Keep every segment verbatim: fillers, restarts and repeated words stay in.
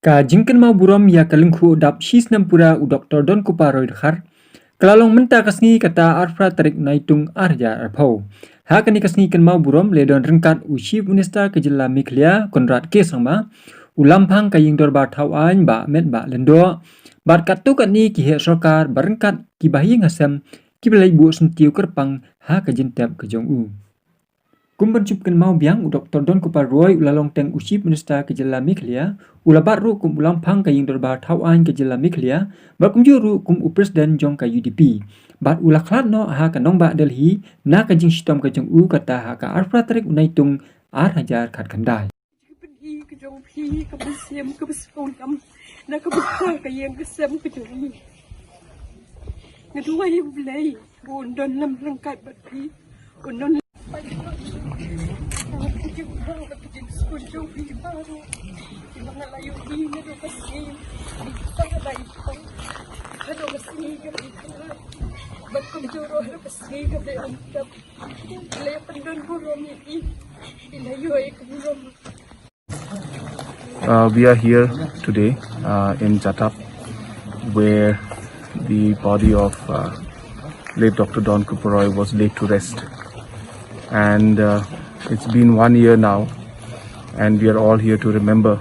Ka jingkynmaw burom ïa ka lyngkhuh dap shi snem pura u Doktor Donkupar Roy Dkhar ka la long mynta ka sngi, kata arphew tarik Naitung ar hajar arphew. Ha kane ka sngi kynmaw burom la don ryngkat u Chief Minister ka jylla Meghalaya Conrad K Sangma, u Lamphang ka ïing dorbar thaw aiñ Bah Metbah Lyngdoh, bad katto katne ki heh sorkar, bad ryngkat ki bahaïing hasem kiba la leit buh syntiew kyrpang ha ka jingtep ka jong u. Kum ban shu pynkynmaw biang, u Doktor Donkupar Roy u la long teng u Chief Minister ka jylla Meghalaya, u la bat ruh kum u Lamphang ka ïing dorbar thaw aiñ ka jylla Meghalaya, bad kumjuh ruh kum u President jong ka U D P. Bad u la khlad noh ha ka nongbah Delhi na ka jingshitom ka jong u, kata ha ka arphew tarik u Naitung ar hajar khatkhyndai. Ka pynhi ka jong phi, ka mynsiem, ka mynsiem na ka bynta ka ïing ka sem ka jong ngi. Nga duwai ïa U Blei ba un don lem ryngkat bad phi, un don lem. Ka jingpang bad ka jingsngewsih jong phi baroh kiba nga la ïohi naduh ka sngi, ka la ïohi naduh ka sngi kaba ïa kynrad, bad kumjuh ruh haduh ka sngi kaba ïa long. Ka Blei un pyndon burom ïa phi. Phi la ïoh ïa ka burom. Uh, we are here today, uh, in Chathap, where the body of, uh, late Doctor Donkupar Roy was laid to rest. And, uh, it's been one year now, and we are all here to remember,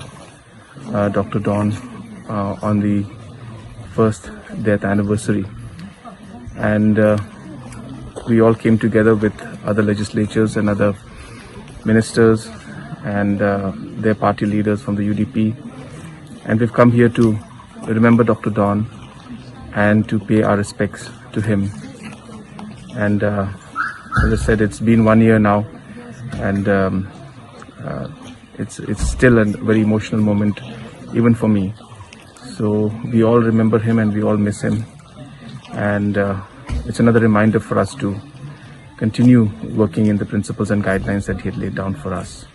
uh, Doctor Don, uh, on the first death anniversary. And, uh, we all came together with other legislatures and other ministers and, uh, their party leaders from the U D P. And we've come here to remember Doctor Don and to pay our respects to him. And, uh, as I said, it's been one year now, and, um, uh, it's, it's still a very emotional moment, even for me. So we all remember him and we all miss him. And, uh, it's another reminder for us to continue working in the principles and guidelines that he had laid down for us.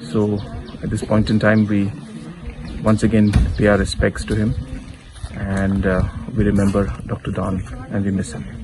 So at this point in time, we once again pay our respects to him, and, uh, we remember Doctor Don and we miss him.